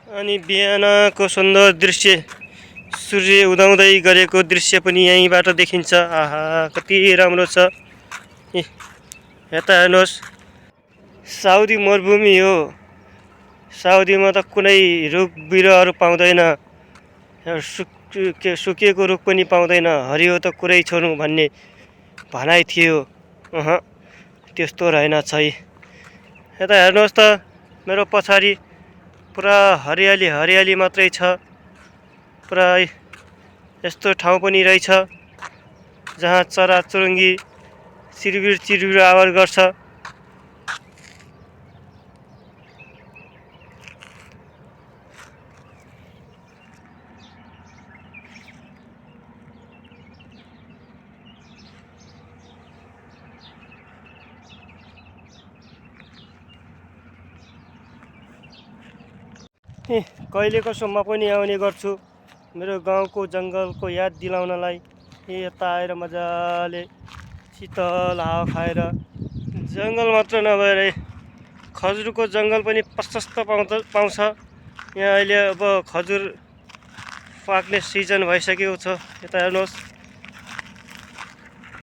अनि बिहानको सुन्दर दृश्य, सूर्य उदाउँदै गरेको दृश्य पनि यहीँबाट देखिन्छ। आहा, कति राम्रो छ। यता हेर्नुहोस्, साउदी मरुभूमि हो। साउदीमा त कुनै रुख बिरुवाहरू पाउँदैन, सुकिएको रुख पनि पाउँदैन। हरियो त कुरै छोड्नु भन्ने भनाइ थियो। त्यस्तो रहेनछ है। यता हेर्नुहोस् त, मेरो पछाडि पुरा हरियाली हरियाली मात्रै छ। पुरा यस्तो ठाउँ पनि रहेछ जहाँ चराचुरुङ्गी चिरबिर चिरबिर आवाज गर्छ। कहिलेको सम्म पनि आउने गर्छु मेरो गाउँको जङ्गलको याद दिलाउनलाई। यता आएर मजाले शीतल हावा खाएर, जङ्गल मात्र नभएर खजुरको जङ्गल पनि प्रशस्त पाउँछ यहाँ। अहिले अब खजुर पाक्ने सिजन भइसकेको छ। यता हेर्नुहोस्,